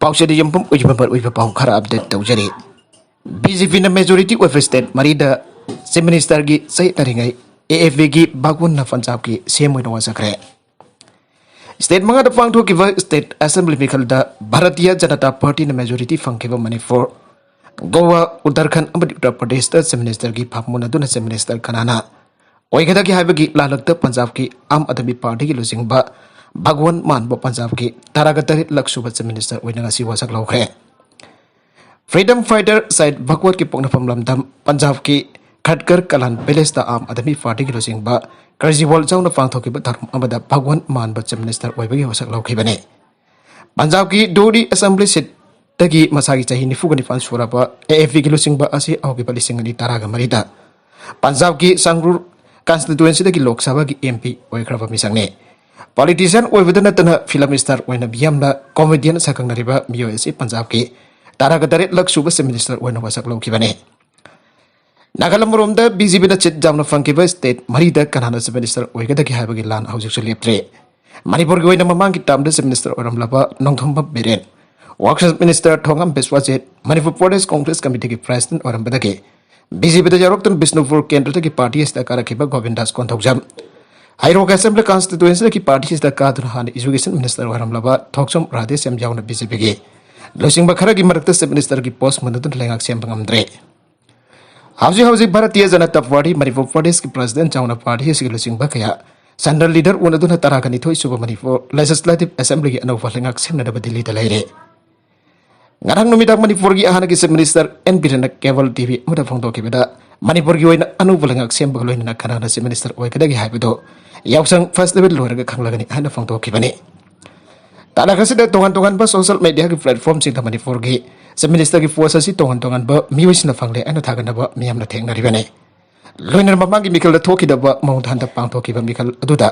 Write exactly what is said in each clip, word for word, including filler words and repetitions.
ꯄꯥꯎꯆꯦꯗ ꯌꯨꯝꯐꯝ ꯑꯣꯏꯕ ꯃꯔꯨꯑꯣꯏꯕ ꯄꯥꯎ ꯈꯔ ꯑꯞꯗꯦꯠ ꯇꯧꯖꯔꯤ꯫ ꯕꯤ ꯖꯦ ꯄꯤꯅ ꯃꯦꯖꯣꯔꯤꯇꯤ ꯑꯣꯏꯕ ꯁ꯭ꯇꯦꯠ ꯃꯔꯤꯗ ꯆꯤꯐ ꯃꯤꯅꯤꯁꯇꯔꯒꯤ ꯆꯌꯦꯠꯅꯔꯤꯉꯩ, ꯑꯦ ꯑꯦ ꯄꯤꯒꯤ ꯚꯒꯋꯟꯅ ꯄꯟꯖꯥꯕꯀꯤ ꯁꯤ ꯑꯦꯝ ꯑꯣꯏꯅ ꯋꯥꯁꯛꯈ꯭ꯔꯦ꯫ ꯁ꯭ꯇꯦꯠ ꯃꯉꯥꯗ ꯄꯥꯡꯊꯣꯛꯈꯤꯕ state assembly ꯃꯤꯈꯜꯗ Bharatiya Janata ꯄꯥꯔꯇꯤꯅ majority ꯐꯪꯈꯤꯕ ꯃꯅꯤꯄꯨꯔ, ꯒꯣꯋꯥ, ꯎꯠꯇꯔꯈꯟꯗ ꯑꯃꯗꯤ ꯎꯠꯇꯔ ꯄ꯭ꯔꯗꯦꯁꯇ ꯆꯤꯐ ꯃꯤꯅꯤꯁꯇꯔꯒꯤ ꯐꯝ ꯃꯨꯟꯅꯗꯨꯅ ꯆꯤꯐ ꯃꯤꯅꯤꯁꯇꯔ ꯀꯅꯥꯅ ꯑꯣꯏꯒꯗꯒꯦ ꯍꯥꯏꯕꯒꯤ ꯂꯥꯜꯂꯛꯇ ꯄꯟꯖꯥꯕꯀꯤ ꯑꯥꯝ ꯑꯥꯗꯃꯤ ꯄꯥꯔꯇꯤꯒꯤ ꯂꯨꯆꯤꯡꯕ ꯚꯒꯋꯟ ꯃꯥꯟꯕ ꯄꯟꯖꯥꯕꯀꯤ ꯇꯔꯥꯒ ꯇꯔꯦꯠ ꯂꯛ ꯁꯨꯕ ꯆꯤꯐ ꯃꯤꯅꯤꯁꯇꯔ ꯑꯣꯏꯅ ꯉꯁꯤ ꯋꯥꯁꯛ ꯂꯧꯈ꯭ꯔꯦ꯫ ꯐ꯭ꯔꯤꯗꯝ ꯐꯥꯏꯇꯔ ꯁꯍꯤꯗ ꯚꯒꯋꯠꯀꯤ ꯄꯣꯛꯅꯐꯝ ꯂꯝꯗꯝ ꯄꯟꯖꯥꯕꯀꯤ ꯈꯠꯀꯔ ꯀꯂꯥꯟ ꯚꯤꯂꯦꯖꯇ ꯑꯥꯝ ꯑꯥꯗꯃꯤ ꯄꯥꯔꯇꯤꯒꯤ ꯂꯨꯆꯤꯡꯕ ꯀ꯭ꯔꯖꯤꯋꯥꯜ ꯆꯥꯎꯅ ꯄꯥꯡꯊꯣꯛꯈꯤꯕ ꯊꯧꯔꯝ ꯑꯃꯗ ꯚꯒꯋꯟ ꯃꯥꯟꯕ ꯆꯤꯐ ꯃꯤꯅꯤꯁꯇꯔ ꯑꯣꯏꯕꯒꯤ ꯋꯥꯁꯛ ꯂꯧꯈꯤꯕꯅꯤ꯫ ꯄꯟꯖꯥꯕꯀꯤ ꯗꯣꯔꯤ ꯑꯦꯁꯦꯝꯕ꯭ꯂꯤ ꯁꯤꯠꯇꯒꯤ ꯃꯁꯥꯒꯤ ꯆꯍꯤ ꯅꯤꯐꯨꯒ ꯅꯤꯄꯥꯟ ꯁꯨꯔꯕ ꯑꯦ ꯑꯦ ꯄꯤꯒꯤ ꯂꯨꯆꯤꯡꯕ ꯑꯁꯤ ꯍꯧꯈꯤꯕ ꯂꯤꯁꯤꯡ ꯑꯅꯤ ꯇꯔꯥꯒ ꯃꯔꯤꯗ ꯄꯟꯖꯥꯕꯀꯤ ꯁꯪꯒ꯭ꯔꯨꯔ ꯀꯟꯁꯇꯤꯇ꯭ꯋꯦꯟꯁꯤꯗꯒꯤ ꯂꯣꯛ ꯁꯚꯥꯒꯤ ꯑꯦꯝ ꯄꯤ ꯑꯣꯏꯈ꯭ꯔꯕ ꯃꯤꯁꯛꯅꯤ꯫ ꯄꯣꯂꯤꯇꯤꯁꯤꯌꯥꯟ ꯑꯣꯏꯕꯗ ꯅꯠꯇꯅ ꯐꯤꯂꯝ ꯁ꯭ꯇꯥꯔ ꯑꯣꯏꯅ ꯃꯤꯌꯥꯝꯅ ꯀꯣꯃꯦꯗꯤꯌꯟ ꯁꯛꯈꯪꯅꯔꯤꯕ ꯃꯤꯑꯣꯏ ꯑꯁꯤ ꯄꯟꯖꯥꯕꯀꯤ ꯇꯔꯥꯒ ꯇꯔꯦꯠ ꯂꯛ ꯁꯨꯕ ꯆꯤꯐ ꯃꯤꯅꯤꯁꯇꯔ ꯑꯣꯏꯅ ꯋꯥꯁꯛ ꯂꯧꯈꯤꯕꯅꯤ꯫ ꯅꯥꯒꯥꯂꯦꯟ ꯃꯔꯣꯝꯗ ꯕꯤ ꯖꯦ ꯄꯤꯅ ꯁꯤꯠ ꯌꯥꯝꯅ ꯐꯪꯈꯤꯕ ꯁ꯭ꯇꯦꯠ ꯃꯔꯤꯗ ꯀꯅꯥꯅ ꯆꯤꯐ ꯃꯤꯅꯤꯁꯇꯔ ꯑꯣꯏꯒꯗꯒꯦ ꯍꯥꯏꯕꯒꯤ ꯂꯥꯟ ꯍꯧꯖꯤꯛꯁꯨ ꯂꯦꯞꯇ꯭ꯔꯤ꯫ ꯃꯅꯤꯄꯨꯔꯒꯤ ꯑꯣꯏꯅ ꯃꯃꯥꯡꯒꯤ ꯇꯥꯔꯝꯗ ꯆꯤꯐ ꯃꯤꯅꯤꯁꯇꯔ ꯑꯣꯏꯔꯝꯂꯕ ꯅꯣꯡꯊꯣꯝꯕꯝ ꯕꯤꯔꯦꯟ, ꯋꯥꯔꯛꯁ ꯃꯤꯅꯤꯁꯇꯔ ꯊꯣꯉꯝ ꯕꯤꯁ꯭ꯋꯖꯤꯠ, ꯃꯅꯤꯄꯨꯔ ꯄ꯭ꯔꯗꯦꯁ ꯀꯣꯡꯒ꯭ꯔꯦꯁ ꯀꯃꯤꯇꯤꯒꯤ ꯄ꯭ꯔꯦꯁꯤꯗꯦꯟꯠ ꯑꯣꯏꯔꯝꯕꯗꯒꯤ ꯕꯤ ꯖꯦ ꯄꯤꯗ ꯌꯥꯎꯔꯛꯇꯨꯅ ꯕꯤꯁꯅꯨꯄꯨꯔ ꯀꯦꯟꯗ꯭ꯔꯗꯒꯤ ꯄꯥꯔꯇꯤ ꯑꯁꯤꯗ ꯀꯥꯔꯛꯈꯤꯕ ꯒꯣꯕꯤꯟꯗꯥꯁ ꯀꯣꯟꯊꯧꯖꯝ, ꯍꯩꯔꯣꯛ ꯑꯦꯁꯦꯝꯕ꯭ꯂꯤ ꯀꯟꯁꯇꯤꯇ꯭ꯋꯦꯟꯁꯤꯗꯒꯤ ꯄꯥꯔꯇꯤ ꯑꯁꯤꯗ ꯀꯥꯗꯨꯅ ꯍꯥꯟꯅ ꯏꯖꯨꯀꯦꯁꯟ ꯃꯤꯅꯤꯁꯇꯔ ꯑꯣꯏꯔꯝꯂꯕ ꯊꯣꯛꯆꯣꯝ ꯔꯥꯙꯦꯁ꯭ꯌꯥꯝ ꯌꯥꯎꯅ ꯕꯤ ꯖꯦ ꯄꯤꯒꯤ ꯂꯨꯆꯤꯡꯕ ꯈꯔꯒꯤ ꯃꯔꯛꯇ ꯆꯤꯐ ꯃꯤꯅꯤꯁꯇꯔꯒꯤ ꯄꯣꯁ ꯃꯨꯟꯅꯗꯨꯅ ꯂꯩꯉꯥꯛ ꯁꯦꯝꯕ ꯉꯝꯗ꯭ꯔꯦ꯫ ꯍꯧꯖꯤꯛ ꯍꯧꯖꯤꯛ ꯚꯥꯔꯇꯤꯌ ꯖꯅꯇꯥ ꯄꯥꯔꯇꯤ ꯃꯅꯤꯄꯨꯔ ꯄ꯭ꯔꯗꯦꯁꯀꯤ ꯄ꯭ꯔꯁꯤꯗꯦꯟꯠ ꯌꯥꯎꯅ ꯄꯥꯔꯇꯤ ꯑꯁꯤꯒꯤ ꯂꯨꯆꯤꯡꯕ ꯀꯌꯥ ꯁꯦꯟꯇ꯭ꯔꯦꯜ ꯂꯤꯗꯔ ꯎꯅꯗꯨꯅ ꯇꯔꯥꯒ ꯅꯤꯊꯣꯏ ꯁꯨꯕ ꯃꯅꯤꯄꯨꯔ ꯂꯦꯖꯤꯁꯂꯦꯇꯤꯚ ꯑꯦꯁꯦꯝꯕ꯭ꯂꯤꯒꯤ ꯑꯅꯧꯕ ꯂꯩꯉꯥꯛ ꯁꯦꯝꯅꯅꯕ ꯗꯤꯜꯂꯤꯗ ꯂꯩꯔꯦ꯫ ꯉꯔꯥꯡ ꯅꯨꯃꯤꯗꯥꯡ ꯃꯅꯤꯄꯨꯔꯒꯤ ꯍꯥꯟꯅꯒꯤ ꯆꯤꯐ ꯃꯤꯅꯤꯁꯇꯔ ꯑꯦꯟ ꯕꯤꯔꯦꯟꯅ ꯀꯦꯕꯜ ꯇꯤ ꯚꯤ ꯑꯃꯗ ꯐꯣꯡꯗꯣꯛꯈꯤꯕꯗ ꯃꯅꯤꯄꯨꯔꯒꯤ ꯑꯣꯏꯅ ꯑꯅꯧꯕ ꯂꯩꯉꯥꯛ ꯁꯦꯝꯕꯒ ꯂꯣꯏꯅꯅ ꯀꯅꯥꯅ ꯆꯤꯐ ꯃꯤꯅꯤꯁꯇꯔ ꯑꯣꯏꯒꯗꯒꯦ ꯍꯥꯏꯕꯗꯨ ꯌꯥꯎꯁꯪ ꯐꯦꯁꯇꯤꯚꯦꯜ ꯂꯣꯏꯔꯒ ꯈꯪꯂꯒꯅꯤ ꯍꯥꯏꯅ ꯐꯣꯡꯗꯣꯛꯈꯤꯕꯅꯤ꯫ ꯇꯥꯂꯛ ꯑꯁꯤꯗ ꯇꯣꯉꯥꯟ ꯇꯣꯉꯥꯟꯕ ꯁꯣꯁꯤꯌꯦꯜ ꯃꯦꯗꯤꯌꯥꯒꯤ ꯄ꯭ꯂꯦꯠꯐꯣꯔꯝꯁꯤꯡꯗ ꯃꯅꯤꯄꯨꯔꯒꯤ ꯆꯤꯐ ꯃꯤꯅꯤꯁꯇꯔꯒꯤ ꯄꯣꯁ ꯑꯁꯤ ꯇꯣꯉꯥꯟ ꯇꯣꯉꯥꯟꯕ ꯃꯤꯑꯣꯏꯁꯤꯡꯅ ꯐꯪꯂꯦ ꯍꯥꯏꯅ ꯊꯥꯒꯠꯅꯕ ꯃꯤꯌꯥꯝꯅ ꯊꯦꯡꯅꯔꯤꯕꯅꯤ꯫ ꯂꯣꯏꯅꯅ ꯃꯃꯥꯡꯒꯤ ꯃꯤꯈꯜꯗ ꯊꯣꯛꯈꯤꯗꯕ ꯃꯑꯣꯡꯗ ꯍꯟꯗꯛ ꯄꯥꯡꯊꯣꯛꯈꯤꯕ ꯃꯤꯈꯜ ꯑꯗꯨꯗ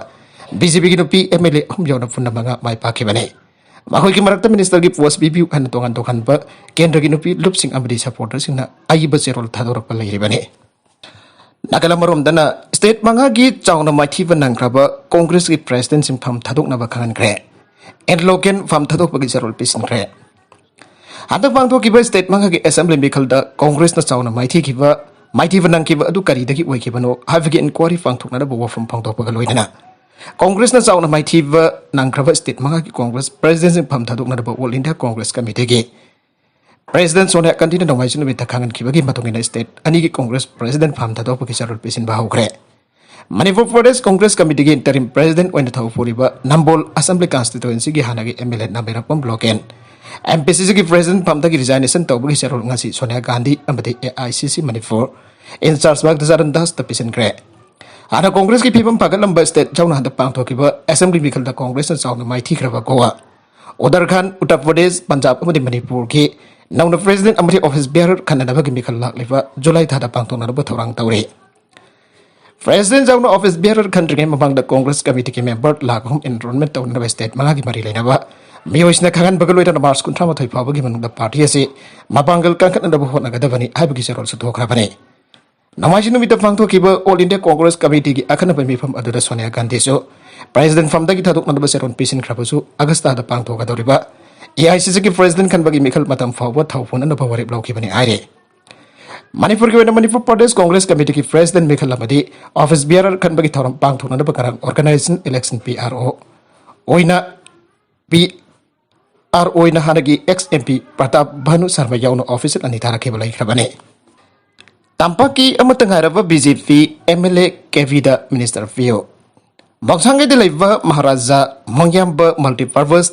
ꯕꯤ ꯖꯦ ꯄꯤꯒꯤ ꯅꯨꯄꯤ ꯑꯦꯝ ꯑꯦꯜ ꯑꯦ ꯑꯍꯨꯝ ꯌꯥꯎꯅ ꯄꯨꯟꯅ ꯃꯉꯥ ꯃꯥꯏ ꯄꯥꯛꯈꯤꯕꯅꯤ꯫ ꯃꯈꯣꯏꯒꯤ ꯃꯔꯛꯇ ꯃꯤꯅꯤꯁꯇꯔꯒꯤ ꯄꯣꯁ ꯄꯤꯕꯤꯌꯨ ꯍꯥꯏꯅ ꯇꯣꯉꯥꯟ ꯇꯣꯉꯥꯟꯕ ꯀꯦꯟꯗ꯭ꯔꯒꯤ ꯅꯨꯄꯤ ꯂꯨꯞꯁꯤꯡ ꯑꯃꯗꯤ ꯁꯄꯣꯔꯇꯔꯁꯤꯡꯅ ꯑꯏꯕ ꯆꯦꯔꯣꯜ ꯊꯥꯗꯣꯔꯛꯄ ꯂꯩꯔꯤꯕꯅꯤ꯫ ꯅꯥꯒꯥꯂꯦꯟ ꯑꯃꯔꯣꯝꯗꯅ ꯁ꯭ꯇꯦꯠ ꯃꯉꯥꯒꯤ ꯆꯥꯎꯅ ꯃꯥꯏꯊꯤꯕ ꯅꯪꯈ꯭ꯔꯕ ꯀꯣꯡꯒ꯭ꯔꯦꯁꯀꯤ ꯄ꯭ꯔꯦꯁꯤꯗꯦꯟꯠꯁꯤꯡ ꯐꯝ ꯊꯥꯗꯣꯛꯅꯕ ꯈꯪꯍꯟꯈ꯭ꯔꯦ꯫ ꯑꯦꯟ ꯂꯣꯀꯦꯟ ꯐꯝ ꯊꯥꯗꯣꯛꯄꯒꯤ ꯆꯦꯔꯣꯜ ꯄꯤꯁꯤꯟꯈ꯭ꯔꯦ꯫ ꯍꯟꯗꯛ ꯄꯥꯡꯊꯣꯛꯈꯤꯕ state ꯃꯉꯥꯒꯤ assembly ꯃꯤꯈꯜꯗ ꯀꯣꯡꯒ꯭ꯔꯦꯁꯅ ꯆꯥꯎꯅ ꯃꯥꯏꯊꯤꯈꯤꯕ, ꯃꯥꯏꯊꯤꯕ ꯅꯪꯈꯤꯕ ꯑꯗꯨ ꯀꯔꯤꯗꯒꯤ ꯑꯣꯏꯈꯤꯕꯅꯣ ꯍꯥꯏꯕꯒꯤ inquiry ꯄꯥꯡꯊꯣꯛꯅꯅꯕ ꯋꯥꯐꯝ ꯐꯣꯡꯗꯣꯛꯄꯒ ꯂꯣꯏꯅꯅ ꯀꯣꯡꯒ꯭ꯔꯦꯁꯅ ꯆꯥꯎꯅ ꯃꯥꯏꯊꯤꯕ ꯅꯪꯈ꯭ꯔꯕ state ꯃꯉꯥꯒꯤ Congress presidentꯁꯤꯡ ꯐꯝ ꯊꯥꯗꯣꯛꯅꯅꯕ All India Congress Committeeꯒꯤ president Sonia ꯒꯥꯟꯙꯤꯅ ꯅꯣꯡꯃꯥꯏꯖꯤꯡ ꯅꯨꯃꯤꯠꯇ ꯈꯪꯍꯟꯈꯤꯕꯒꯤ ꯃꯇꯨꯡ ꯏꯟꯅ state ꯑꯅꯤꯒꯤ Congress president ꯐꯝ ꯊꯥꯗꯣꯛꯄꯒꯤ ꯆꯥꯔꯣꯜ ꯄꯤꯁꯤꯟꯕ ꯍꯧꯈ꯭ꯔꯦ꯫ ꯃꯅꯤꯄꯨꯔ ꯄ꯭ꯔꯗꯦꯁ ꯀꯣꯡꯒ꯭ꯔꯦꯁ ꯀꯃꯤꯇꯤꯒꯤ interim president ꯑꯣꯏꯅ ꯊꯕꯛ ꯄꯨꯔꯤꯕ ꯅꯝꯕꯣꯜ assembly constituencyꯒꯤ ꯍꯥꯟꯅꯒꯤ MLA ꯅꯥꯃꯩꯔꯥꯛꯄꯝ ꯂꯣꯀꯦꯟ, MPCCꯒꯤ president ꯐꯝꯗꯒꯤ resignation ꯇꯧꯕꯒꯤ ꯆꯥꯔꯣꯜ ꯉꯁꯤ ꯁꯣꯅꯤꯌꯥ ꯒꯥꯟꯙꯤ ꯑꯃꯗꯤ AICC Manipur in charge ꯕꯛꯇ Charan ꯗꯥꯁꯇ ꯄꯤꯁꯤꯟꯈ꯭ꯔꯦ꯫ ꯍꯥꯟꯅ ꯀꯣꯡꯒ꯭ꯔꯦꯁꯀꯤ ꯐꯤꯕꯝ ꯐꯒꯠꯂꯝꯕ state ꯌꯥꯎꯅ ꯍꯟꯗꯛ ꯄꯥꯡꯊꯣꯛꯈꯤꯕ assembly ꯃꯤꯈꯜꯗ ꯀꯣꯡꯒ꯭ꯔꯦꯁꯅ ꯆꯥꯎꯅ ꯃꯥꯏꯊꯤꯈ꯭ꯔꯕ ꯒꯣꯋꯥ, ꯎꯠꯇꯔꯈꯟꯗ, ꯎꯠꯇꯔ ꯄ꯭ꯔꯗꯦꯁ, ꯄꯟꯖꯥꯕ ꯑꯃꯗꯤ ꯃꯅꯤꯄꯨꯔꯒꯤ ꯅꯧꯅ president ꯑꯃꯗꯤ office bearer ꯈꯟꯅꯅꯕꯒꯤ ꯃꯤꯈꯜ ꯂꯥꯛꯂꯤꯕ ꯖꯨꯂꯥꯏ ꯊꯥꯗ ꯄꯥꯡꯊꯣꯛꯅꯅꯕ ꯊꯧꯔꯥꯡ ꯇꯧꯔꯤ꯫ President ꯌꯥꯎꯅ office bearer ꯈꯟꯗ꯭ꯔꯤꯉꯩ ꯃꯃꯥꯡꯗ ꯀꯣꯡꯒ꯭ꯔꯦꯁ ꯀꯃꯤꯇꯤꯒꯤ member ꯂꯥꯈ ꯑꯍꯨꯝ enrollment ꯇꯧꯅꯅꯕ state ꯃꯉꯥꯒꯤ ꯃꯔꯤ ꯂꯩꯅꯕ ꯃꯤꯑꯣꯏꯁꯤꯡꯅ ꯈꯪꯍꯟꯕꯒ ꯂꯣꯏꯅꯅ March ꯀꯨꯟꯊ꯭ꯔꯥ ꯃꯥꯊꯣꯏ ꯐꯥꯎꯕꯒꯤ ꯃꯅꯨꯡꯗ party ꯑꯁꯤ ꯃꯄꯥꯡꯒꯜ ꯀꯟꯈꯠꯅꯅꯕ ꯍꯣꯠꯅꯒꯗꯕꯅꯤ ꯍꯥꯏꯕꯒꯤ ꯆꯥꯔꯣꯜꯁꯨ ꯊꯣꯛꯈ꯭ꯔꯕꯅꯤ꯫ ꯅꯣꯡꯃꯥꯏꯖꯤꯡ ꯅꯨꯃꯤꯠꯇ ꯄꯥꯡꯊꯣꯛꯈꯤꯕ All India Congress Committeeꯒꯤ ꯑꯈꯟꯅꯕ ꯃꯤꯐꯝ ꯑꯗꯨꯗ ꯁꯣꯅꯤꯌꯥ ꯒꯥꯟꯙꯤꯁꯨ president ꯐꯝꯗꯒꯤ ꯊꯥꯗꯣꯛꯅꯅꯕ ꯆꯥꯔꯣꯜ ꯄꯤꯁꯤꯟꯈ꯭ꯔꯕꯁꯨ ꯑꯥꯒꯁꯇꯥꯗ ꯄꯥꯡꯊꯣꯛꯀꯗꯧꯔꯤꯕ AICCꯒꯤ president ꯈꯟꯕꯒꯤ ꯃꯤꯈꯜ ꯃꯇꯝ ꯐꯥꯎꯕ ꯊꯥꯎ ꯄꯨꯅꯅꯕ ꯋꯥꯔꯦꯞ ꯂꯧꯈꯤꯕꯅꯤ ꯍꯥꯏꯔꯤ꯫ ꯃꯅꯤꯄꯨꯔꯒꯤ ꯑꯣꯏꯅ ꯃꯅꯤꯄꯨꯔ ꯄ꯭ꯔꯗꯦꯁ ꯀꯣꯡꯒ꯭ꯔꯦꯁ ꯀꯃꯤꯇꯤꯒꯤ president ꯃꯤꯈꯜ ꯑꯃꯗꯤ office bearer ꯈꯟꯕꯒꯤ ꯊꯧꯔꯝ ꯄꯥꯡꯊꯣꯛꯅꯅꯕ ꯉꯔꯥꯡ organization election PRO ꯑꯣꯏꯅ, PR ꯑꯣꯏꯅ ꯍꯥꯟꯅꯒꯤ ex MP ꯄ꯭ꯔꯇꯥꯞ ꯚꯥꯅꯨ ꯁꯔꯃ ꯌꯥꯎꯅ official ꯑꯅꯤ ꯊꯥꯔꯛꯈꯤꯕ ꯂꯩꯈ꯭ꯔꯕꯅꯤ꯫ ꯇꯝꯄꯥꯛꯀꯤ ꯑꯃꯠꯇ ꯉꯥꯏꯔꯕ BJP MLA ꯀꯦꯕꯤꯗ minister ꯄꯤꯌꯨ꯫ ꯃꯣꯡꯁꯥꯡꯒꯩꯗ ꯂꯩꯕ Maharaja ꯃꯣꯡꯌꯥꯝꯕ Multipurpose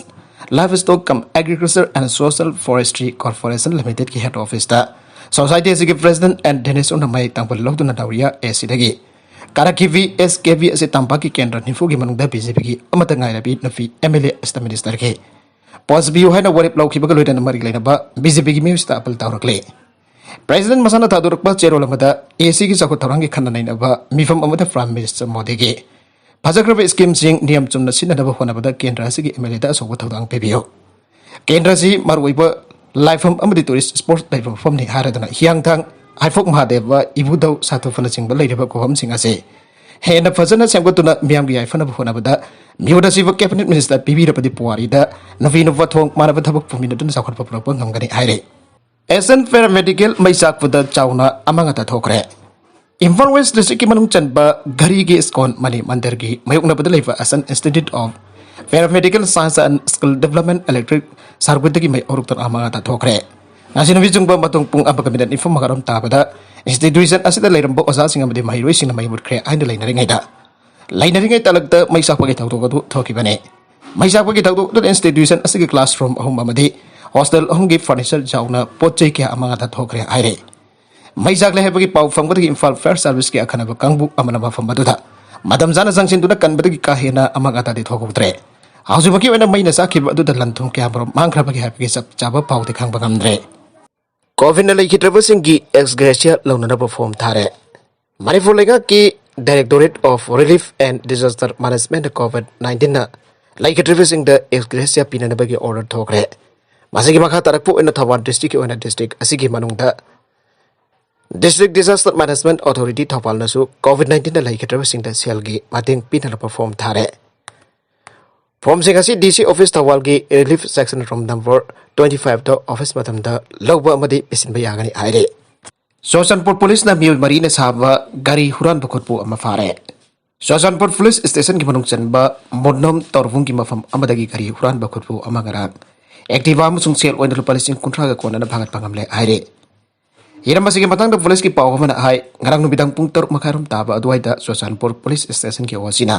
Livestock cum Agriculture and Social Forestry Corporation Limitedꯀꯤ head officeꯇ society ꯑꯁꯤꯒꯤ president N ꯙꯅꯦꯁꯣꯔꯅ ꯃꯌꯦꯛ ꯇꯥꯡꯕ ꯂꯧꯗꯨꯅ ꯅꯥꯎꯔꯤꯌꯥ ꯑꯦꯁꯤꯗꯒꯤ ꯀꯥꯔꯛꯈꯤꯕꯤ SKB ꯑꯁꯤ ꯇꯝꯄꯥꯛꯀꯤ ꯀꯦꯟꯗ꯭ꯔ ꯅꯤꯐꯨꯒꯤ ꯃꯅꯨꯡꯗ BJPꯒꯤ ꯑꯃꯠꯇ ꯉꯥꯏꯔꯕꯤ ꯅꯨꯄꯤ MLA ꯑꯁꯤꯗ ministerꯒꯤ post ꯄꯤꯌꯨ ꯍꯥꯏꯅ ꯋꯥꯔꯦꯞ ꯂꯧꯈꯤꯕꯒ ꯂꯣꯏꯅꯅ ꯃꯔꯤ ꯂꯩꯅꯕ BJPꯒꯤ ꯃꯤꯑꯣꯏꯁꯤꯡꯗ appeal ꯇꯧꯔꯛꯂꯤ꯫ President ꯃꯁꯥꯅ ꯊꯥꯗꯣꯔꯛꯄ ꯆꯦꯔꯣꯜ ꯑꯃꯗ ACꯒꯤ ꯆꯥꯎꯈꯠ ꯊꯧꯔꯥꯡꯒꯤ ꯈꯟꯅ ꯅꯩꯅꯕ ꯃꯤꯐꯝ ꯑꯃꯗ Prime Minister ꯃꯣꯗꯤꯒꯤ ꯐꯖꯈ꯭ꯔꯕ schemeꯁꯤꯡ ꯅꯤꯌꯝ ꯆꯨꯝꯅ ꯁꯤꯖꯤꯟꯅꯅꯕ ꯍꯣꯠꯅꯕꯗ ꯀꯦꯟꯗ꯭ꯔ ꯑꯁꯤꯒꯤ MLAꯗ ꯑꯆꯧꯕ ꯊꯧꯗꯥꯡ ꯄꯤꯕꯤꯌꯨ꯫ ꯀꯦꯟꯗ꯭ꯔ ꯑꯁꯤ ꯃꯔꯨꯑꯣꯏꯕ ꯂꯥꯏꯐꯝ ꯑꯃꯗꯤ tourist spot ꯂꯩꯕ ꯃꯐꯝꯅꯤ ꯍꯥꯏꯔꯗꯨꯅ ꯍꯤꯌꯥꯡꯊꯥꯡ, ꯍꯥꯏꯐꯣꯛ ꯃꯍꯥꯗꯦꯕ, ꯏꯕꯨꯙꯧ, ꯁꯥꯊꯨꯐꯅꯆꯤꯡꯕ ꯂꯩꯔꯤꯕ ꯈꯨꯕꯝꯁꯤꯡ ꯑꯁꯤ ꯍꯦꯟꯅ ꯐꯖꯅ ꯁꯦꯝꯒꯠꯇꯨꯅ ꯃꯤꯌꯥꯝꯒꯤ ꯌꯥꯏꯐꯅꯕ ꯍꯣꯠꯅꯕꯗ ꯃꯤꯍꯨꯠ ꯑꯁꯤꯕꯨ cabinet minister ꯄꯤꯕꯤꯔꯕꯗꯤ ꯄꯨꯋꯥꯔꯤꯗ ꯅꯨꯄꯤ ꯅꯨꯄꯥ ꯊꯣꯡ ꯃꯥꯟꯅꯕ ꯊꯕꯛ ꯄꯨꯃꯤꯟꯅꯗꯨꯅ ꯆꯥꯎꯈꯠꯄ ꯄꯨꯔꯛꯄ ꯉꯝꯒꯅꯤ ꯍꯥꯏꯔꯤ꯫ Asian Paramedical ꯃꯩ ꯆꯥꯛꯄꯗ ꯆꯥꯎꯅ ꯑꯃꯥꯡ ꯑꯇꯥ ꯊꯣꯛꯈ꯭ꯔꯦ꯫ ꯏꯝꯐꯥꯜ ꯋꯦꯁ ꯗꯤꯁꯇ꯭ꯔꯤꯛꯀꯤ ꯃꯅꯨꯡ ꯆꯟꯕ ꯘꯔꯤꯒꯤ ꯏꯁꯀꯣꯟ ꯃꯅꯤ ꯃꯟꯗꯤꯔꯒꯤ ꯃꯥꯌꯣꯛꯅꯕꯗ ꯂꯩꯕ Asian Institute of Paramedical Science and Skill Development Electric Circuitꯇꯒꯤ ꯃꯩ ꯍꯧꯔꯛꯇꯨꯅ ꯑꯃꯥꯡ ꯑꯇꯥ ꯊꯣꯛꯈ꯭ꯔꯦ꯫ ꯉꯁꯤ ꯅꯨꯃꯤꯠ ꯆꯨꯡꯕ ꯃꯇꯨꯡ ꯄꯨꯡ ꯑꯃꯒ ꯃꯤꯅꯠ ꯅꯤꯐꯨ ꯃꯉꯥꯔꯣꯝ ꯇꯥꯕꯗ institution ꯑꯁꯤꯗ ꯂꯩꯔꯝꯕ ꯑꯣꯖꯥꯁꯤꯡ ꯑꯃꯗꯤ ꯃꯍꯩꯔꯣꯏꯁꯤꯡꯅ ꯃꯩ ꯃꯨꯠꯈ꯭ꯔꯦ ꯍꯥꯏꯅ ꯂꯩꯅꯔꯤꯉꯩꯗ, ꯂꯩꯅꯔꯤꯉꯩ ꯇꯥꯂꯛꯇ ꯃꯩ ꯆꯥꯛꯄꯒꯤ ꯊꯧꯗꯣꯛ ꯑꯗꯨ ꯊꯣꯛꯈꯤꯕꯅꯤ꯫ ꯃꯩ ꯆꯥꯛꯄꯒꯤ ꯊꯧꯗꯣꯛ ꯑꯗꯨꯗ institution ꯑꯁꯤꯒꯤ classroom ꯑꯍꯨꯝ ꯑꯃꯗꯤ hostel ꯑꯍꯨꯝꯒꯤ furniture ꯌꯥꯎꯅ ꯄꯣꯠ ꯆꯩ ꯀꯌꯥ ꯑꯃꯥꯡ ꯑꯇꯥ ꯊꯣꯛꯈ꯭ꯔꯦ ꯍꯥꯏꯔꯦ꯫ ꯃꯩ ꯆꯥꯛꯂꯦ ꯍꯥꯏꯕꯒꯤ ꯄꯥꯎ ꯐꯪꯕꯗꯒꯤ ꯏꯝꯐꯥꯜ Fire Serviceꯀꯤ ꯑꯈꯟꯅꯕ ꯀꯥꯡꯕꯨ ꯑꯃꯅ ꯃꯐꯝ ꯑꯗꯨꯗ ꯃꯇꯝ ꯆꯥꯅ ꯆꯪꯁꯤꯟꯗꯨꯅ ꯀꯟꯕꯗꯒꯤ ꯀꯥ ꯍꯦꯟꯅ ꯑꯃꯥꯡ ꯑꯇꯥꯗꯤ ꯊꯣꯛꯍꯧꯗ꯭ꯔꯦ꯫ ꯍꯧꯖꯤꯛꯃꯛꯀꯤ ꯑꯣꯏꯅ ꯃꯩꯅ ꯆꯥꯛꯈꯤꯕ ꯑꯗꯨꯗ ꯂꯟ ꯊꯨꯝ ꯀꯌꯥꯃꯔꯨꯝ ꯃꯥꯡꯈ꯭ꯔꯕꯒꯦ ꯍꯥꯏꯕꯒꯤ ꯆꯞ ꯆꯥꯕ ꯄꯥꯎꯗꯤ ꯈꯪꯕ ꯉꯝꯗ꯭ꯔꯦ꯫ ꯀꯣꯚꯤꯗꯅ ꯂꯩꯈꯤꯗ꯭ꯔꯕꯁꯤꯡꯒꯤ ex gratia ꯂꯧꯅꯅꯕ form ꯊꯥꯔꯦ꯫ ꯃꯅꯤꯄꯨꯔ ꯂꯩꯉꯥꯛꯀꯤ Directorate of Relief and Disaster Managementꯅ COVID nineteenꯅ ꯂꯩꯈꯤꯗ꯭ꯔꯕꯁꯤꯡꯗ ex gratia ꯄꯤꯅꯅꯕꯒꯤ order ꯊꯣꯛꯈ꯭ꯔꯦ꯫ ꯃꯁꯤꯒꯤ ꯃꯈꯥ ꯇꯥꯔꯛꯄ ꯑꯣꯏꯅ ꯊꯧꯕꯥꯜ districtꯀꯤ ꯑꯣꯏꯅ district ꯑꯁꯤꯒꯤ ꯃꯅꯨꯡꯗ District Disaster Management Authority ꯊꯧꯕꯥꯜꯅꯁꯨ COVID nineteenꯅ ꯂꯩꯈꯤꯗ꯭ꯔꯕꯁꯤꯡꯗ ꯁꯦꯜꯒꯤ ꯃꯇꯦꯡ ꯄꯤꯅꯅꯕ form ꯊꯥꯔꯦ꯫ Formꯁꯤꯡ ꯑꯁꯤ DC office ꯊꯧꯕꯥꯜꯒꯤ relief section room number twenty fiveꯇ office ꯃꯇꯝꯗ ꯂꯧꯕ ꯑꯃꯗꯤ ꯄꯤꯁꯤꯟꯕ ꯌꯥꯒꯅꯤ ꯍꯥꯏꯔꯤ꯫ ꯆꯨꯔꯆꯥꯟꯄꯨꯔ ꯄꯨꯂꯤꯁꯅ ꯃꯤꯑꯣꯏ ꯃꯔꯤꯅ ꯁꯥꯕ ꯒꯥꯔꯤ ꯍꯨꯔꯥꯟꯕ ꯈꯨꯠꯄꯨ ꯑꯃ ꯐꯥꯔꯦ꯫ ꯆꯨꯔꯆꯥꯟꯄꯨꯔ ꯄꯨꯂꯤꯁ ꯁ꯭ꯇꯦꯁꯟꯒꯤ ꯃꯅꯨꯡ ꯆꯟꯕ ꯃꯨꯟꯅꯣꯝ ꯇꯧꯔꯕꯨꯡꯒꯤ ꯃꯐꯝ ꯑꯃꯗꯒꯤ ꯒꯥꯔꯤ ꯍꯨꯔꯥꯟꯕ ꯈꯨꯠꯄꯨ ꯑꯃ ꯉꯔꯥꯡ Activa ꯑꯃꯁꯨꯡ ꯁꯦꯜ ꯑꯣꯏꯅ ꯂꯨꯄꯥ ꯂꯤꯁꯤꯡ ꯀꯨꯟꯊ꯭ꯔꯥꯒ ꯀꯣꯟꯅꯅ ꯐꯥꯒꯠꯄ ꯉꯝꯂꯦ ꯍꯥꯏꯔꯤ꯫ ꯍꯤꯔꯝ ꯑꯁꯤꯒꯤ ꯃꯇꯥꯡꯗ ꯄꯨꯂꯤꯁꯀꯤ ꯄꯥꯎ ꯑꯃꯅ ꯍꯥꯏ, ꯉꯔꯥꯡ ꯅꯨꯃꯤꯗꯥꯡ ꯄꯨꯡ ꯇꯔꯨꯛ ꯃꯈꯥꯏꯔꯣꯝ ꯇꯥꯕ ꯑꯗꯨꯋꯥꯏꯗ ꯆꯨꯔꯆꯥꯟꯄꯨꯔ ꯄꯨꯂꯤꯁ ꯁ꯭ꯇꯦꯁꯟꯒꯤ OCꯅ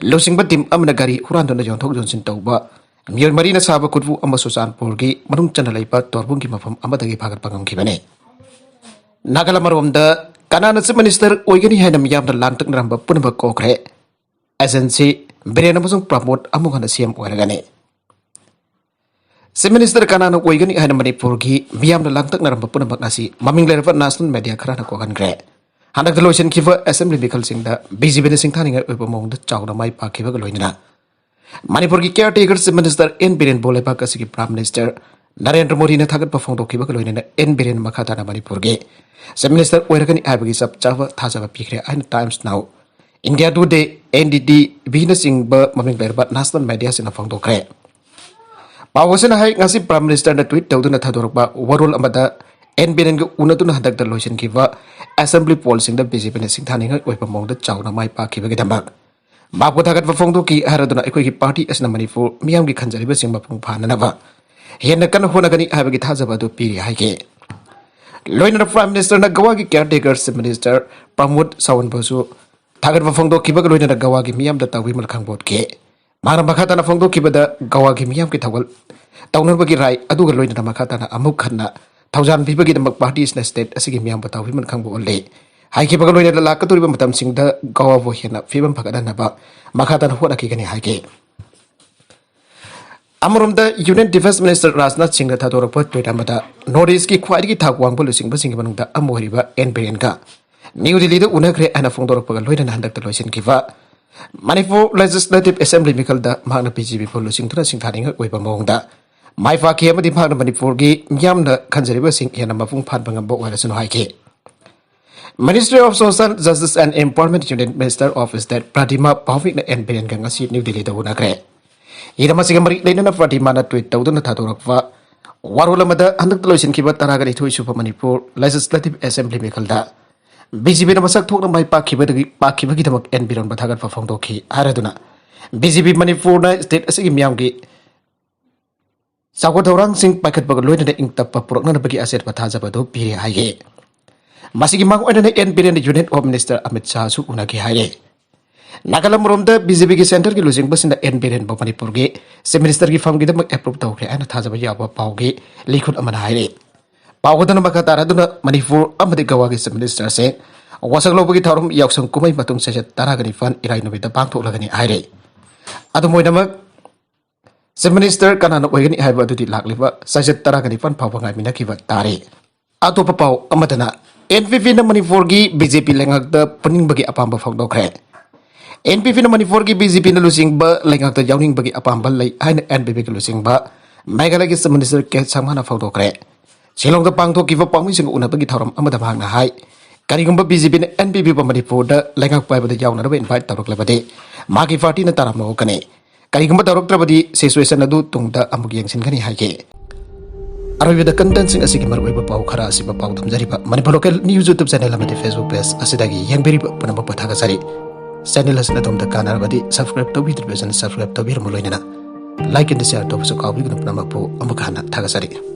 ꯂꯨꯆꯤꯡꯕ team ꯑꯃꯅ ꯒꯥꯔꯤ ꯍꯨꯔꯥꯟꯗꯨꯅ ꯌꯣꯟꯊꯣꯛ ꯌꯣꯟꯁꯤꯟ ꯇꯧꯕ ꯃꯤꯑꯣꯏ ꯃꯔꯤꯅ ꯁꯥꯕ ꯈꯨꯠꯄꯨ ꯑꯃ ꯆꯨꯔꯆꯥꯟꯄꯨꯔꯒꯤ ꯃꯅꯨꯡ ꯆꯟꯅ ꯂꯩꯕ ꯇꯧꯔꯕꯨꯡꯒꯤ ꯃꯐꯝ ꯑꯃꯗꯒꯤ ꯐꯥꯒꯠꯄ ꯉꯝꯈꯤꯕꯅꯤ꯫ ꯅꯥꯒꯥꯂꯦꯟ ꯑꯃꯔꯣꯝꯗ ꯀꯅꯥꯅ Chief Minister ꯑꯣꯏꯒꯅꯤ ꯍꯥꯏꯅ ꯃꯤꯌꯥꯝꯅ ꯂꯥꯡꯇꯛꯅꯔꯝꯕ ꯄꯨꯝꯅꯃꯛ ꯀꯣꯛꯈ꯭ꯔꯦ꯫ Agency, ꯕꯤꯔꯦꯟ ꯑꯃꯁꯨꯡ ꯄ꯭ꯔꯃꯣꯗ ꯑꯃꯨꯛ ꯍꯟꯅ CM ꯑꯣꯏꯔꯒꯅꯤ꯫ Chief Minister ꯀꯅꯥꯅ ꯑꯣꯏꯒꯅꯤ ꯍꯥꯏꯅ ꯃꯅꯤꯄꯨꯔꯒꯤ ꯃꯤꯌꯥꯝꯅ ꯂꯥꯡꯇꯛꯅꯔꯝꯕ ꯄꯨꯝꯅꯃꯛ ꯉꯁꯤ ꯃꯃꯤꯡ ꯂꯩꯔꯕ national media ꯈꯔꯅ ꯀꯣꯛꯍꯟꯈ꯭ꯔꯦ꯫ ꯍꯟꯗꯛꯇ ꯂꯣꯏꯁꯤꯟꯈꯤꯕ assembly ꯃꯤꯈꯜꯁꯤꯡꯗ BJPꯅ ꯁꯤꯡꯊꯥꯅꯤꯡꯉꯥꯏ ꯑꯣꯏꯕ ꯃꯑꯣꯡꯗ ꯆꯥꯎꯅ ꯃꯥꯏ ꯄꯥꯛꯈꯤꯕꯒ ꯂꯣꯏꯅꯅ ꯃꯅꯤꯄꯨꯔꯒꯤ caretaker Chief Minister N ꯕꯤꯔꯦꯟꯕꯨ ꯂꯩꯕꯥꯛ ꯑꯁꯤꯒꯤ Prime Minister ꯅꯔꯦꯟꯗ꯭ꯔ ꯃꯣꯗꯤꯅ ꯊꯥꯒꯠꯄ ꯐꯣꯡꯗꯣꯛꯈꯤꯕꯒ ꯂꯣꯏꯅꯅ ꯑꯦꯟ ꯕꯤꯔꯦꯟ ꯃꯈꯥ ꯇꯥꯅ ꯃꯅꯤꯄꯨꯔꯒꯤ Chief Minister ꯑꯣꯏꯔꯒꯅꯤ ꯍꯥꯏꯕꯒꯤ ꯆꯞ ꯆꯥꯕ ꯊꯥꯖꯕ ꯄꯤꯈ꯭ꯔꯦ ꯍꯥꯏꯅ Times Now, India Today, N D T V ꯅꯆꯤꯡꯕ ꯃꯃꯤꯡ ꯂꯩꯔꯕ national mediaꯁꯤꯡꯅ ꯐꯣꯡꯗꯣꯛꯈ꯭ꯔꯦ꯫ ꯄꯥꯎ ꯑꯁꯤꯅ ꯍꯥꯏ, ꯉꯁꯤ Prime Ministerꯅ tweet ꯇꯧꯗꯨꯅ ꯊꯥꯗꯣꯔꯛꯄ ꯋꯥꯔꯣꯜ ꯑꯃꯗ ꯑꯦꯟ ꯕꯤꯔꯦꯟꯒ ꯎꯅꯗꯨꯅ ꯍꯟꯗꯛꯇ ꯂꯣꯏꯁꯤꯟꯈꯤꯕ assembly pollꯁꯤꯡꯗ BJPꯅ ꯁꯤꯡꯊꯥꯅꯤꯡꯉꯥꯏ ꯑꯣꯏꯕ ꯃꯑꯣꯡꯗ ꯆꯥꯎꯅ ꯃꯥꯏ ꯄꯥꯛꯈꯤꯕꯒꯤꯗꯃꯛ ꯃꯍꯥꯛꯄꯨ ꯊꯥꯒꯠꯄ ꯐꯣꯡꯗꯣꯛꯈꯤ ꯍꯥꯏꯔꯗꯨꯅ ꯑꯩꯈꯣꯏꯒꯤ party ꯑꯁꯤꯅ ꯃꯅꯤꯄꯨꯔ ꯃꯤꯌꯥꯝꯒꯤ ꯈꯟꯖꯔꯤꯕꯁꯤꯡ ꯃꯄꯨꯡ ꯐꯥꯅꯅꯕ ꯍꯦꯟꯅ ꯀꯟꯅ ꯍꯣꯠꯅꯒꯅꯤ ꯍꯥꯏꯕꯒꯤ ꯊꯥꯖꯕ ꯑꯗꯨ ꯄꯤꯔꯤ ꯍꯥꯏꯈꯤ꯫ ꯂꯣꯏꯅꯅ Prime Ministerꯅ ꯒꯋꯥꯒꯤ caretaker Chief Minister ꯄ꯭ꯔꯃꯣꯗ ꯁꯥꯋꯟꯕꯨꯁꯨ ꯊꯥꯒꯠꯄ ꯐꯣꯡꯗꯣꯛꯈꯤꯕꯒ ꯂꯣꯏꯅꯅ ꯒꯋꯥꯒꯤ ꯃꯤꯌꯥꯝꯗ ꯇꯥꯎꯕꯤꯃꯜ ꯈꯪꯕꯣꯠꯈꯤ꯫ ꯃꯍꯥꯛꯅ ꯃꯈꯥ ꯇꯥꯅ ꯐꯣꯡꯗꯣꯛꯈꯤꯕꯗ, ꯒꯋꯥꯒꯤ ꯃꯤꯌꯥꯝꯒꯤ ꯊꯧꯒꯜ ꯇꯧꯅꯕꯒꯤ ꯔꯥꯏ ꯑꯗꯨꯒ ꯂꯣꯏꯅꯅ ꯃꯈꯥ ꯇꯥꯅ ꯑꯃꯨꯛ ꯍꯟꯅ ꯊꯧꯖꯥꯟꯕꯤꯕꯒꯤꯗꯃꯛ partyꯁꯤꯅ state ꯑꯁꯤꯒꯤ ꯃꯤꯌꯥꯝꯕꯨ ꯇꯥꯎꯕꯤꯃꯜ ꯈꯪꯕ ꯎꯠꯂꯤ꯫ ꯍꯥꯏꯈꯤꯕꯒ ꯂꯣꯏꯅꯅ ꯂꯥꯛꯀꯗꯧꯔꯤꯕ ꯃꯇꯝꯁꯤꯡꯗ ꯒꯋꯥꯕꯨ ꯍꯦꯟꯅ ꯐꯤꯕꯝ ꯐꯒꯠꯍꯟꯅꯕ ꯃꯈꯥ ꯇꯥꯅ ꯍꯣꯠꯅꯈꯤꯒꯅꯤ ꯍꯥꯏꯈꯤ꯫ ꯑꯃꯔꯣꯝꯗ Union Defence Minister ꯔꯥꯖꯅꯥꯊ ꯁꯤꯡꯅ ꯊꯥꯗꯣꯔꯛꯄ tweet ꯑꯃꯗ, North Eastꯀꯤ ꯈ꯭ꯋꯥꯏꯗꯒꯤ ꯊꯥꯛ ꯋꯥꯡꯕ ꯂꯨꯆꯤꯡꯕꯁꯤꯡꯒꯤ ꯃꯅꯨꯡꯗ ꯑꯃ ꯑꯣꯏꯔꯤꯕ ꯑꯦꯟ ꯕꯤꯔꯦꯟꯒ ꯅ꯭ꯌꯨ ꯗꯤꯜꯂꯤꯗ ꯎꯅꯈ꯭ꯔꯦ ꯍꯥꯏꯅ ꯐꯣꯡꯗꯣꯔꯛꯄꯒ ꯂꯣꯏꯅꯅ ꯍꯟꯗꯛꯇ ꯂꯣꯏꯁꯤꯟꯈꯤꯕ ꯃꯅꯤꯄꯨꯔ Legislative Assembly ꯃꯤꯈꯜꯗ ꯃꯍꯥꯛꯅ BJPꯕꯨ ꯂꯨꯆꯤꯡꯗꯨꯅ ꯁꯤꯡꯊꯥꯅꯤꯡꯉꯥꯏ ꯑꯣꯏꯕ ꯃꯑꯣꯡꯗ ꯃꯥꯏ ꯄꯥꯛꯈꯤ ꯑꯃꯗꯤ ꯃꯍꯥꯛꯅ ꯃꯅꯤꯄꯨꯔꯒꯤ ꯃꯤꯌꯥꯝꯅ ꯈꯟꯖꯔꯤꯕꯁꯤꯡ ꯍꯦꯟꯅ ꯃꯄꯨꯡ ꯐꯥꯍꯟꯕ ꯉꯝꯕ ꯑꯣꯏꯔꯁꯅꯨ ꯍꯥꯏꯈꯤ꯫ Ministry of Social Justice and Empowerment Union Minister of State Pratibha Bhaumikꯅ ꯑꯦꯟ ꯕꯤꯔꯦꯟꯒ ꯉꯁꯤ ꯅ꯭ꯌꯨ ꯗꯤꯜꯂꯤꯗ ꯎꯅꯈ꯭ꯔꯦ꯫ ꯍꯤꯔꯝ ꯑꯁꯤꯒ ꯃꯔꯤ ꯂꯩꯅꯅ Pratibhaꯅ tweet ꯇꯧꯗꯨꯅ ꯊꯥꯗꯣꯔꯛꯄ ꯋꯥꯔꯣꯜ ꯑꯃꯗ, ꯍꯟꯗꯛꯇ ꯂꯣꯏꯁꯤꯟꯈꯤꯕ ꯇꯔꯥꯒ ꯅꯤꯊꯣꯏ ꯁꯨꯕ ꯃꯅꯤꯄꯨꯔ Legislative Assembly ꯃꯤꯈꯜꯗ BJPꯅ ꯃꯁꯛ ꯊꯣꯛꯅ ꯃꯥꯏ ꯄꯥꯛꯈꯤꯕꯗꯒꯤ, ꯄꯥꯛꯈꯤꯕꯒꯤꯗꯃꯛ ꯑꯦꯟ ꯕꯤꯔꯦꯟꯕꯨ ꯊꯥꯒꯠꯄ ꯐꯣꯡꯗꯣꯛꯈꯤ ꯍꯥꯏꯔꯗꯨꯅ, BJP ꯃꯅꯤꯄꯨꯔꯅ state ꯑꯁꯤꯒꯤ ꯃꯤꯌꯥꯝꯒꯤ ꯆꯥꯎꯈꯠ ꯊꯧꯔꯥꯡꯁꯤꯡ ꯄꯥꯏꯈꯠꯄꯒ ꯂꯣꯏꯅꯅ ꯏꯪ ꯇꯞꯄ ꯄꯨꯔꯛꯅꯅꯕꯒꯤ ꯑꯆꯦꯠꯄ ꯊꯥꯖꯕ ꯑꯗꯨ ꯄꯤꯔꯤ ꯍꯥꯏꯈꯤ꯫ ꯃꯁꯤꯒꯤ ꯃꯥꯡ ꯑꯣꯏꯅꯅ N Biren Union Home Minister Amit ꯁꯥꯍꯁꯨ ꯎꯅꯈꯤ ꯍꯥꯏꯔꯤ꯫ ꯅꯥꯒꯥꯂꯦꯟ ꯃꯔꯣꯝꯗ BJPꯒꯤ centreꯒꯤ ꯂꯨꯆꯤꯡꯕꯁꯤꯡꯅ ꯑꯦꯟ ꯕꯤꯔꯦꯟꯕꯨ ꯃꯅꯤꯄꯨꯔꯒꯤ Chief Ministerꯒꯤ ꯐꯝꯒꯤꯗꯃꯛ approve ꯇꯧꯈ꯭ꯔꯦ ꯍꯥꯏꯅ ꯊꯥꯖꯕ ꯌꯥꯎꯕ ꯄꯥꯎꯒꯤ ꯂꯤꯈꯨꯠ ꯑꯃꯅ ꯍꯥꯏꯔꯤ꯫ ꯄꯥꯎ ꯑꯗꯨꯅ ꯃꯈꯥ ꯇꯥꯔꯗꯨꯅ ꯃꯅꯤꯄꯨꯔ ꯑꯃꯗꯤ ꯒꯋꯥꯒꯤ Chief Ministerꯁꯤꯡ ꯋꯥꯁꯛ ꯂꯧꯕꯒꯤ ꯊꯧꯔꯝ ꯌꯥꯎꯁꯪ ꯀꯨꯝꯍꯩ ꯃꯇꯨꯡ ꯆꯩꯆꯠ ꯇꯔꯥꯒ ꯅꯤꯄꯥꯟ ꯏꯔꯥꯏ ꯅꯨꯃꯤꯠꯇ ꯄꯥꯡꯊꯣꯛꯂꯒꯅꯤ ꯍꯥꯏꯔꯤ꯫ ꯑꯗꯨꯝ ꯑꯣꯏꯅꯃꯛ, Chief Minister ꯀꯅꯥꯅ ꯑꯣꯏꯒꯅꯤ ꯍꯥꯏꯕ ꯑꯗꯨꯗꯤ ꯂꯥꯛꯂꯤꯕ ꯆꯩꯆꯠ ꯇꯔꯥꯒ ꯅꯤꯄꯥꯟ ꯐꯥꯎꯕ ꯉꯥꯏꯃꯤꯟꯅꯈꯤꯕ ꯇꯥꯔꯦ꯫ ꯑꯇꯣꯞꯄ ꯄꯥꯎ ꯑꯃꯗꯅ, NPPꯅ ꯃꯅꯤꯄꯨꯔꯒꯤ BJP ꯂꯩꯉꯥꯛꯇ ꯄꯨꯅꯤꯡꯕꯒꯤ ꯑꯄꯥꯝꯕ ꯐꯣꯡꯗꯣꯛꯈ꯭ꯔꯦ꯫ NPPꯅ ꯃꯅꯤꯄꯨꯔꯒꯤ BJPꯅ ꯂꯨꯆꯤꯡꯕ ꯂꯩꯉꯥꯛꯇ ꯌꯥꯎꯅꯤꯡꯕꯒꯤ ꯑꯄꯥꯝꯕ ꯂꯩ ꯍꯥꯏꯅ NPPꯒꯤ ꯂꯨꯆꯤꯡꯕ ꯃꯦꯘꯥꯂꯌꯒꯤ Chief Minister ꯀꯦ ꯁꯪꯃꯥꯅ ꯐꯣꯡꯗꯣꯛꯈ꯭ꯔꯦ꯫ ꯁꯤꯂꯣꯡꯗ ꯄꯥꯡꯊꯣꯛꯈꯤꯕ ꯄꯥꯎꯃꯤꯁꯤꯡꯒ ꯎꯅꯕꯒꯤ ꯊꯧꯔꯝ ꯑꯃꯗ ꯃꯍꯥꯛꯅ ꯍꯥꯏ, ꯀꯔꯤꯒꯨꯝꯕ ꯕꯤ ꯖꯦ ꯄꯤꯅ ꯑꯦꯟ ꯄꯤ ꯄꯤꯕ ꯃꯅꯤꯄꯨꯔꯗ ꯂꯩꯉꯥꯛ ꯄꯥꯏꯕꯗ ꯌꯥꯎꯅꯅꯕ invite ꯇꯧꯔꯛꯂꯕꯗꯤ ꯃꯥꯒꯤ ꯄꯥꯔꯇꯤꯅ ꯇꯔꯥꯝꯅ ꯑꯣꯛꯀꯅꯤ꯫ ꯀꯔꯤꯒꯨꯝꯕ ꯇꯧꯔꯛꯇ꯭ꯔꯕꯗꯤ situation ꯑꯗꯨ ꯇꯨꯡꯗ ꯑꯃꯨꯛ ꯌꯦꯡꯁꯤꯟꯒꯅꯤ ꯍꯥꯏꯈꯤ꯫ ꯑꯔꯣꯏꯕꯗ content ꯁꯤꯡ ꯑꯁꯤꯒꯤ ꯃꯔꯨꯑꯣꯏꯕ ꯄꯥꯎ ꯈꯔ ꯑꯁꯤꯕ ꯄꯥꯎ ꯊꯝꯖꯔꯤꯕ Manipur local news YouTube channel ꯑꯃꯗꯤ Facebook page ꯑꯁꯤꯗꯒꯤ ꯌꯦꯡꯕꯤꯔꯤꯕ ꯄꯨꯝꯅꯃꯛꯄꯨ ꯊꯥꯒꯠꯆꯔꯤ꯫ Channel ꯑꯁꯤꯅ ꯑꯗꯣꯝꯗ ꯀꯥꯟꯅꯔꯕꯗꯤ subscribe ꯇꯧꯕꯤꯗ꯭ꯔꯤꯕꯁꯤꯡꯅ subscribe ꯇꯧꯕꯤꯔꯝꯃꯨ, ꯂꯣꯏꯅꯅ like and share ꯇꯧꯕꯁꯨ ꯀꯥꯎꯕꯤꯒꯅꯨ꯫ ꯄꯨꯝꯅꯃꯛꯄꯨ ꯑꯃꯨꯛ ꯍꯟꯅ ꯊꯥꯒꯠꯆꯔꯤ꯫